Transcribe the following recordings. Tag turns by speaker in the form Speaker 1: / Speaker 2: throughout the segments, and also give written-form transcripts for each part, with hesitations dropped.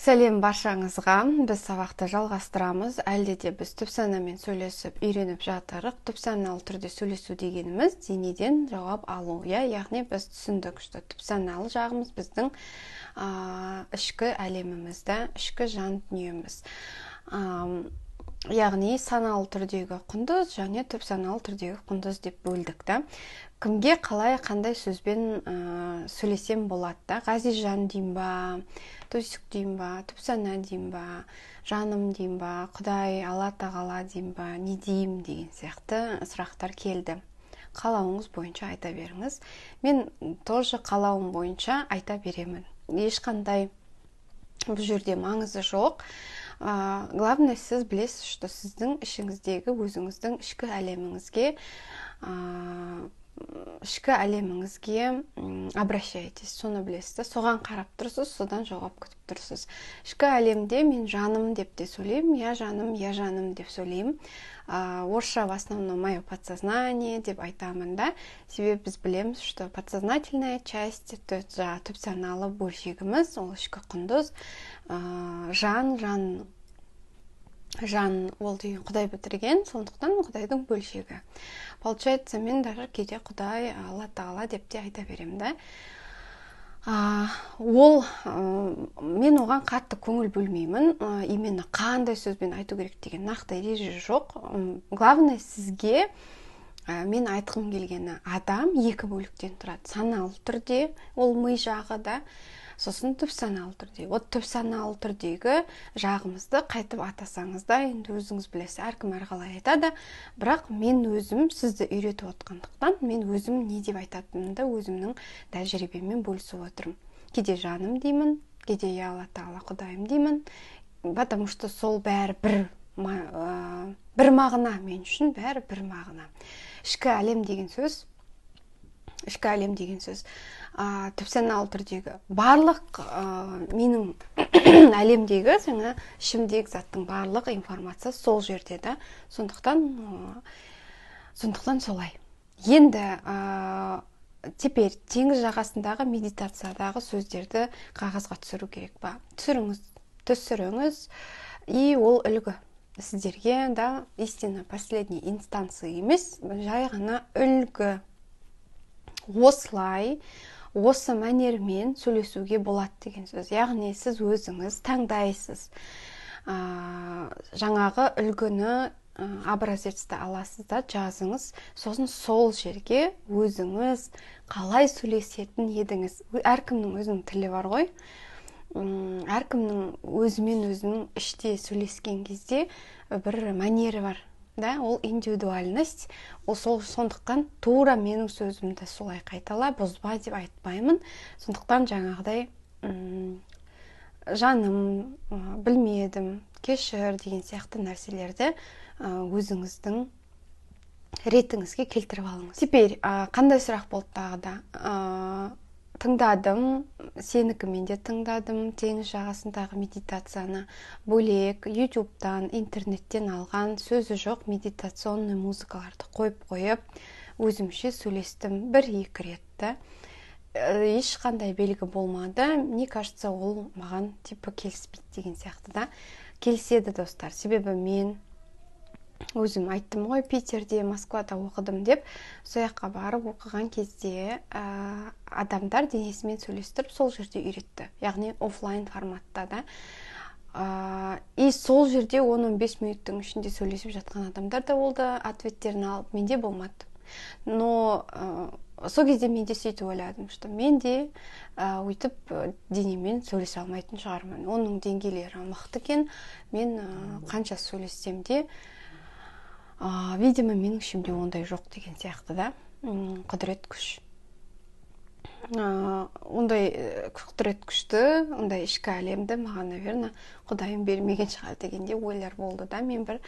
Speaker 1: Сәлем баршаңызға! Біз сабақты жалғастырамыз. Әлде де біз түпсанамен сөйлесіп үйреніп жатырық. Түпсаналы түрде сөйлесу дегеніміз – денеден жауап алу, иә. Яғни біз түсіндік, что түпсаналы жағымыз біздің ішкі әлемімізді, ішкі жан дүниеміз, яғни саналы түрдегі құндыз және түпсаналы түрдегі құндыз деп бөлдік та. Кімге қалай, қандай сөзбен сөйлесем болады да? Ғазизжан деймін ба, Төсік деймін ба, түпсана деймін ба, жаным деймін ба, Құдай, Алла Тағала деймін ба, не деймін деген сияқты сұрақтар келді. Қалауыңыз бойынша айта беріңіз. Мен тоже қалауым бойынша айта беремін, ешқандай бұл жерде маңызы жоқ. Главное, сіз білесіз, что сіздің ішіңіздегі өзіңіздің ішкі әлеміңізге, ішкі әлеміңізге обращаетесь, соны білесіз да, соған қарап тұрсыз, содан жауап күтіп тұрсыз. Ішкі әлемде мен жаным деп те сөйлеймін, я жаным, я жаным деп сөйлеймін. Орысша в основном «мое подсознание» деп айтамын да, себебі біз білеміз, что подсознательная часть, то есть жаңағы түпсаналы бөлшегіміз, ол ішкі құндыз, жан жан жан ол деген Құдай бітірген, сондықтан Құдайдың бөлшегі получается. Мен даже кейде Құдай, Алла Тағала деп те айта беремін да. Ол мен оған қатты көңіл бөлмеймін, именно қандай сөзбен айту керек деген нақты ереже жоқ. Главное, сізге мен айтқым келгені: адам екі бөліктен тұрады. Саналы түрде ол ми жағы да, сосын түпсаналы түрде. Вот түпсаналы түрдегі жағымызды қайтып атасаңыз да, енді өзіңіз білесіз, әркім әрқалай айтады. Бірақ мен өзім сізді үйретіп отқандықтан, мен өзім не деп айтатынымды өзімнің тәжірибеммен бөлісіп отырмын. Кейде жаным деймін, кейде я, Алла Тағала, Құдайым деймін, потому что сол бәрі бір мағына. Мен үшін бәрі бір мағына. Ішкі әлем деген сөз, ішкі әлем деген сөз түпсаналы түрдегі барлық менің әлемдегі, жаңа ішімдегі заттың барлық информация сол жерде да. Сондықтан солай. Енді теперь теңіз жағасындағы медитациядағы сөздерді қағазға түсіру керек па? Түсіріңіз, түсіріңіз. И ол үлгі сіздерге да, истина последней инстанции емес, жай ғана үлгі. Осылай, осы мәнермен сөйлесуге болады деген сөз. Яғни сіз өзіңіз таңдайсыз, жаңағы үлгіні, образецті аласыз да, жазыңыз. Сосын сол жерге өзіңіз қалай сөйлесетін едіңіз? Әркімнің өзінің тілі бар ғой. Әркімнің өзімен өзінің іште сөйлескен кезде бір мәнері бар да, ол индивидуальность, ол сол. Сондықтан тура менің сөзімді солай қайтала, бұзба деп айтпаймын. Сондықтан жаңағыдай жаным, білмедім, кешір деген сияқты нәрселерді өзіңіздің ретіңізге келтіріп алыңыз. Теперь қандай сұрақ болды тағы да? Тыңдадым, сенікімен де тыңдадым теңіз жағасындағы медитацияны, бөлек Ютубтан, интернеттен алған сөзі жоқ медитационный музыкаларды қойып қойып, өзімше сөйлестім бір екі рет та. Ешқандай белгі болмады. Мне кажется, ол маған типа келіспейді деген сияқты да. Келіседі, достар, себебі мен өзім айттым ғой, Питерде, Москвада оқыдым деп. Сол жаққа барып оқыған кезде адамдар денесімен сөйлестіріп, сол жерде үйретті, яғни офлайн форматта да. И сол жерде 10-15 минуттың ішінде сөйлесіп жатқан адамдар да болды, ответтерін алып. Менде болмады. Но сол кезде мен де сөйтіп ойладым, что мен де өйтіп денемен сөйлесе алмайтын шығармын, оның деңгейлері мықты екен. Мен қанша сөйлессем де, видимо, менің ішімде ондай жоқ деген сияқты да. Құдірет күш, ондай құдірет күшті, ондай ішкі әлемді маған, наверное, Құдайым бермеген шығар дегенде ойлар болды да. Мен бір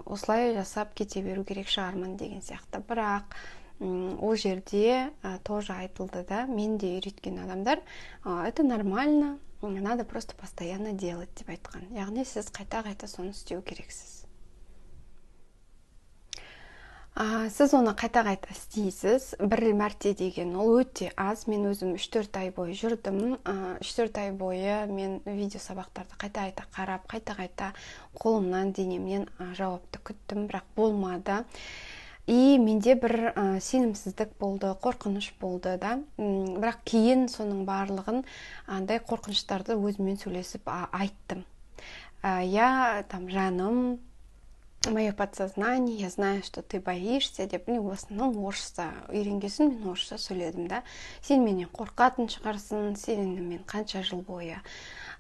Speaker 1: осылай жасап кете беру керек шығармын деген сияқты. Бірақ ол жерде тоже айтылды да, мен де үйреткен адамдар: «Это нормально, надо просто постоянно делать», – деп айтқан. Яғни сіз қайта қайта соны істеу керексіз. Сіз оны қайта-қайта істейсіз. Бір мәрте деген ол өте аз. Мен өзім 3-4 ай бойы жүрдім. 3-4 ай бойы мен видео сабақтарды қайта-қайта қарап, қайта-қайта қолымнан, денемнен жауапты күттім, бірақ болмады. И менде бір сенімсіздік болды, қорқыныш болды да. Бірақ кейін соның барлығын, андай қорқыныштарды өзіммен сөйлесіп айттым. Я там, жаным, мое подсознание, я знаю, что ты боишься, деп. Мен в основном орысша үйренген соң, мен орысша сөйледім да. Сен менен қорқатын шығарсың, сені мен қанша жыл бойы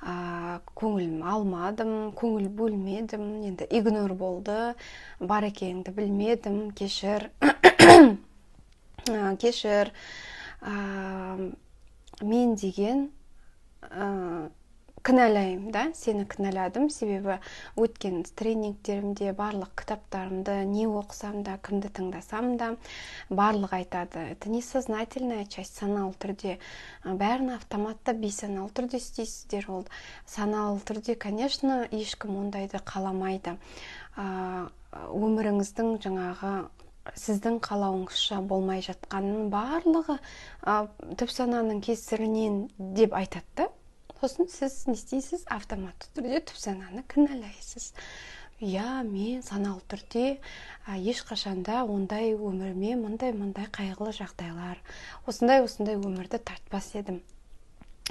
Speaker 1: көңілім алмадым, көңіл бөлмедім, енді игнор болды, бар екеніңді білмедім, кешір, кешір. Мен деген кінәлаймын да, сені кінәладым, себебі өткен тренингтерімде, барлық кітаптарымды не оқысам да, кімді тыңдасам да, барлығы айтады: это несознательная часть, саналы түрде бәрін автоматта, бейсаналы түрде істейсіздер. Ол саналы түрде, конечно, ешкім ондайды қаламайды. Өміріңіздің жаңағы сіздің қалауыңызша болмай жатқанының барлығы түп сананың кесірінен деп айтады да. Сосын сіз не істейсіз? Автоматты түрде түп сананы кінәлайсыз. Иә, мен саналы түрде ешқашанда ондай өміріме мындай мындай қайғылы жағдайлар, осындай осындай өмірді тартпас едім,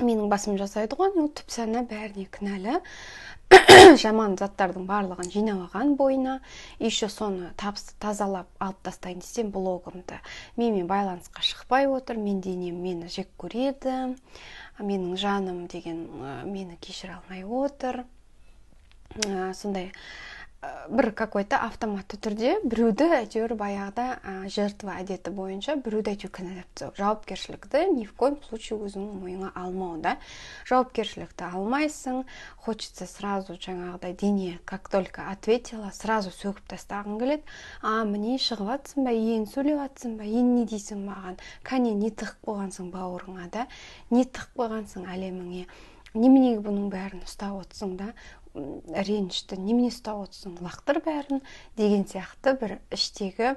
Speaker 1: менің басым жасайды ғой. Ол түп сана бәріне кінәлі, жаман заттардың барлығын жинап алған бойына. Еще соны тазалап алып тастайын десем, блогымды, менімен байланысқа шықпай отыр, мен денем мені жек көреді, менің жаным деген мені кешіре алмай отыр. Сондай бір какой-то автоматты түрде біреуді әйтеуір баяғыда жертва әдеті бойынша біреуді әйтеуір кінәлап тастау, жауапкершілікті ни в коем случае өзіңнің мойныңа алмау да. Жауапкершілікті алмайсың, хочется сразу жаңағыдай дене как только ответила, сразу сөгіп тастағың келеді. А міне, шығып жатсың ба енді, сөйлеп жатсың ба енді, не дейсің маған? Кәне, не тығып қойғансың бауырыңа да, не тығып қойғансың әлеміңе, неменеге бұның бәрін ұстап отырсың да, ренішті немене ұстап отырсың, лақтыр бәрін деген сияқты бір іштегі.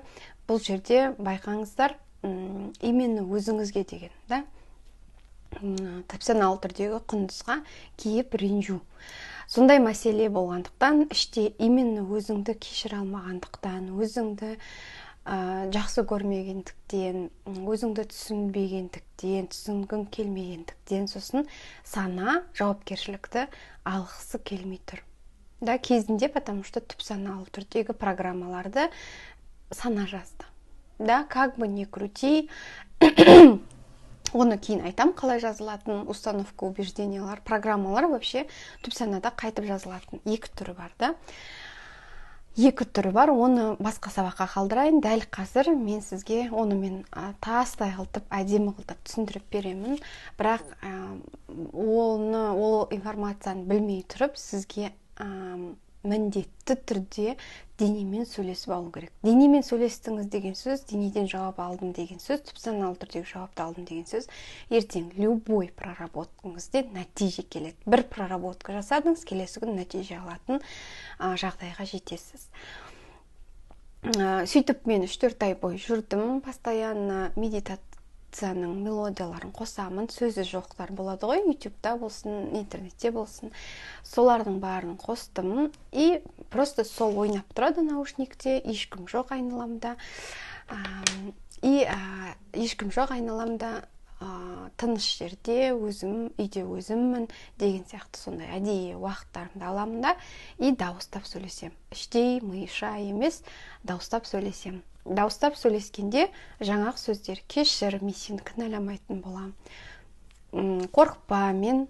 Speaker 1: Бұл жерде байқаңыздар, именно өзіңізге деген да, түпсаналы түрдегі құндызға кейіп, ренжу, сондай мәселе болғандықтан, іште именно өзіңді кешіре алмағандықтан, өзіңді жақсы көрмегендіктен, өзіңді түсінбегендіктен, түсінгің келмегендіктен, сосын сана жауапкершілікті алғысы келмей тұр да кезінде, потому что түп саналы түрдегі программаларды сана жазды да. Как бы ни крути, оны кейін айтам, қалай жазылатын установка, убеждениялар, программалар вообще түп санада қайтып жазылатын екі түрі бар да, екі түрі бар. Оны басқа сабаққа қалдырайын. Дәл қазір мен сізге оны мен тастай қылтып, әдемі қылтып түсіндіріп беремін, бірақ оны, ол информацияны білмей тұрып, сізге міндетті түрде денемен сөйлесіп алу керек. Денемен сөйлестіңіз деген сөз, денеден жауап алдым деген сөз, түпсаналы түрдегі жауапты алдым деген сөз. Ертең любой проработкаңызде нәтиже келеді. Бір проработка жасадыңыз, келесі күні нәтиже алатын жағдайға жетесіз. Сөйтіп мен 3-4 ай бойы жүрдім, постоянно медитацияның мелодияларын қосамын. Сөзі жоқтар болады ғой, Ютубта болсын, интернетте болсын, солардың барын қостым. И просто сол ойнап тұрады наушникте, ешкім жоқ айналамда, и ешкім жоқ айналамда, тыныш жерде өзім, үйде өзіммін деген сияқты, сондай әдейі уақыттарымды аламын да и дауыстап сөйлесемін. Іштей, миша емес, дауыстап сөйлесемін. Дауыстап сөйлескенде жаңағы сөздер: кешір, мен сені кінәламайтын боламын, қорықпа, мен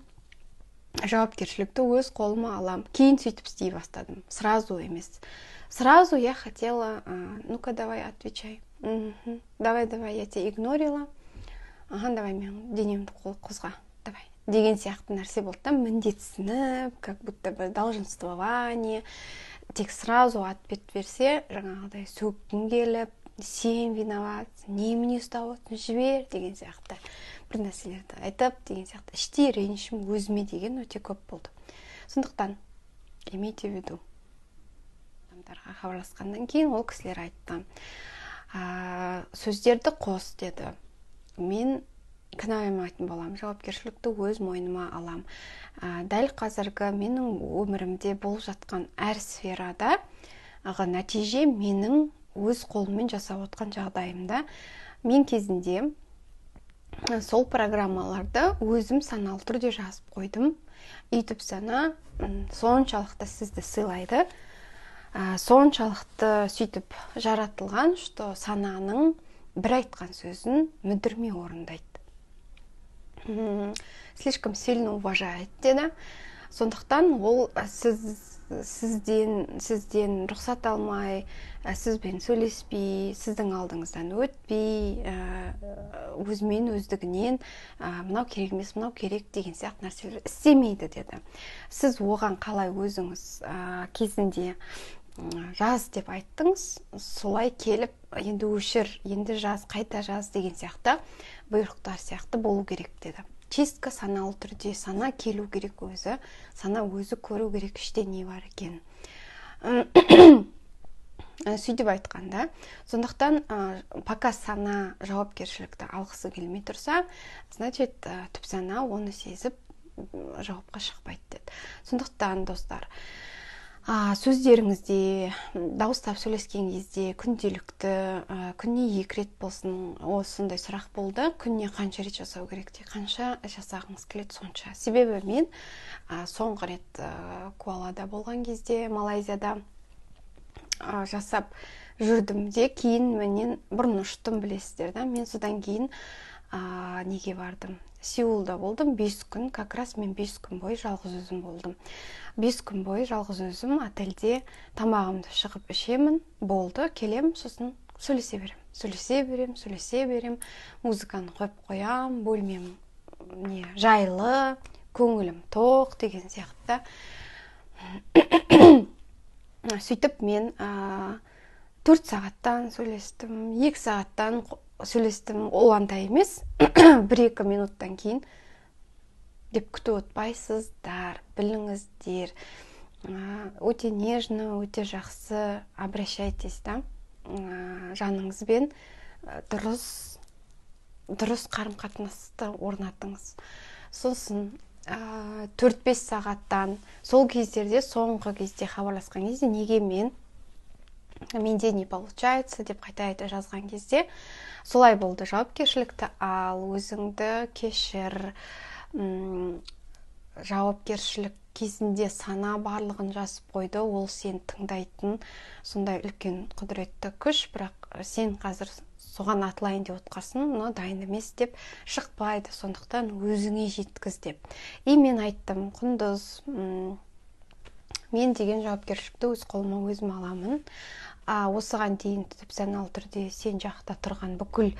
Speaker 1: жауапкершілікті өз қолыма алам. Кейін сөйтіп істей бастадым, сразу емес. Сразу я хотела: ну-ка, давай, отвечай, давай, давай, я тебя игнорила, ага, давай, мен денемді қозға, давай деген сияқты нәрсе болды да. Міндетсініп, как будто бы долженствование. Тек сразу ответ берсе, жаңағыдай сөккің келіп, сен виноват, немене ұстап отырсың, жібер деген сияқты бір нәрселерді айтып деген сияқты. Іштей ренішім өзіме деген өте көп болды. Сондықтан имейте в виду, адамдарға хабарласқаннан кейін ол кісілер айтты. Сөздерді қос деді. Мен кінәламайтын боламын, жауапкершілікті өз мойныма алам. Дәл қазіргі менің өмірімде болып жатқан әр сферада нәтиже менің өз қолыммен жасап отқан жағдайымда. Мен кезінде сол программаларды өзім саналы түрде жазып қойдым. Өйтіп сана соншалықты сізді сыйлайды, соншалықты сөйтіп жаратылған, что сананың бір айтқан сөзін мүдірмей орындайды, слишком сильно уважает деді. Сондықтан ол сізден рұқсат алмай, сізбен сөйлеспей, сіздің алдыңыздан өтпей, өзімен өздігінен мынау керек емес, мынау керек деген сияқты нәрселер істемейді деді. Сіз оған қалай өзіңіз кезінде жаз деп айттыңыз, солай келіп, енді өшір, енді жаз, қайта жаз деген сияқты бұйрықтар сияқты болу керек деді. Чистка саналы түрде сана келу керек өзі, сана өзі көру керек іште не бар екенін. Сөйтіп айтқанда, сондықтан пока сана жауапкершілікті алғысы келмей тұрса, значит, түп сана оны сезіп, жауапқа шықпайды деді. Сондықтан, достар, сөздеріңізде, дауыстап сөйлескен кезде, күнделікті, күніне екі рет болсын. Осындай сұрақ болды: күніне қанша рет жасау керек те? Қанша жасағыңыз келеді, сонша. Себебі мен соңғы рет Куалада болған кезде, Малайзияда жасап жүрдім де, кейін менен бұрын ұштым, білесіздер да. Мен содан кейін неге бардым, Сеулда болдым 5 күн. Как раз мен 5 күн бойы жалғыз өзім болдым. 5 күн бойы жалғыз өзім отельде тамағымды шығып ішемін, болды, келем, сосын сөйлесе беремін, сөйлесе беремін, сөйлесе беремін, музыканы қойып қоямын, бөлмем не жайлы, көңілім тоқ деген сияқты. Сөйтіп мен 4 сағаттан сөйлестім, 2 сағаттан сөйлестім. Ол андай емес, 1-2 минуттан кейін деп күтіп отпайсыздар, біліңіздер. Өте нежно, өте жақсы обращайтесь да, жаныңызбен дұрыс қарым қатынасты орнатыңыз. Сосын 4-5 сағаттан сол кездерде, соңғы кезде хабарласқан кезде, неге менде не получается деп қайта қайта жазған кезде солай болды. Жауапкершілікті ал, өзіңді кешір. Жауапкершілік кезінде сана барлығын жазып қойды, ол сен тыңдайтын сондай үлкен құдіретті күш. Бірақ сен қазір соған атылайын деп отқасың, но дайын емес деп шықпайды. Сондықтан өзіңе жеткіз деп. И мен айттым: «Құндыз, мен деген жауапкершілікті өз қолыма өзім аламын. Осыған дейін түпсаналы түрде сен жақта тұрған бүкіл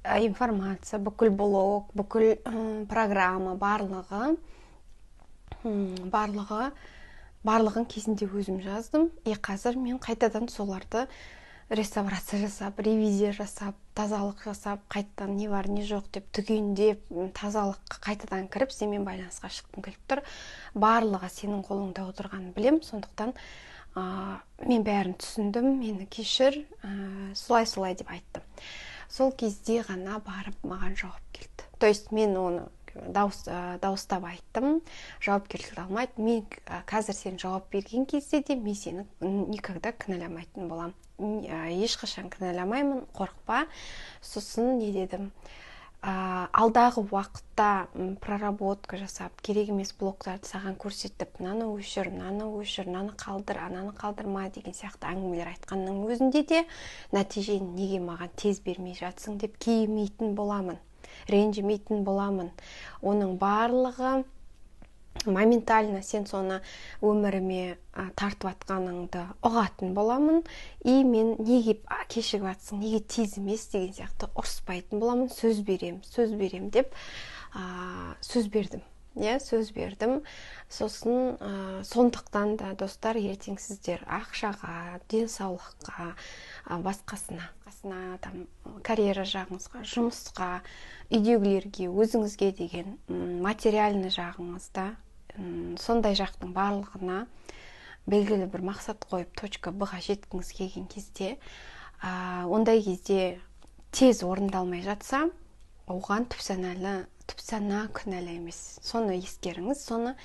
Speaker 1: информация, бүкіл блок, бүкіл программа, барлығы, барлығын кезінде өзім жаздым. И қазір мен қайтадан соларды реставрация жасап, ревизия жасап, тазалық жасап, қайтадан не бар, не жоқ деп түгендеп, тазалыққа қайтадан кіріп, сенімен байланысқа шыққым келіп тұр. Барлығы сенің қолыңда отырғанын білем. Сондықтан мен бәрін түсіндім, мені кешір», солай солай деп айттым. Сол кезде ғана барып маған жауап келді. То есть мен оны дауыстап айттым, жауапкершілік алмайды. Мен қазір сен жауап берген кезде де мен сені никогда кінәламайтын боламын, ешқашан кінәламаймын, қорықпа. Сосын не дедім? Алдағы уақытта проработка жасап, керек емес блоктарды саған көрсетіп, мынаны өшір, мынаны өшір, мынаны қалдыр, ананы қалдырма деген сияқты әңгімелер айтқанның өзінде де, нәтижені неге маған тез бермей жатсың деп кейімейтін боламын, ренжімейтін боламын. Оның барлығы моментально сен соны өміріме тартып жатқаныңды ұғатын боламын. И мен неге кешігіп жатсың, неге тез емес деген сияқты ұрыспайтын боламын, сөз берем, сөз берем деп сөз бердім, иә, сөз бердім. Сосын сондықтан да, достар, ертең сіздер ақшаға, денсаулыққа, басқасына, басқасына, там, карьера жағыңызға, жұмысқа, үйдегілерге, өзіңізге деген материальный жағыңызда, сондай жақтың барлығына белгілі бір мақсат қойып, точка Б ға жеткіңіз келген кезде, Ондай кезде тез орындалмай жатса, оған түпсана кінәлі емес, соны ескеріңіз. Соны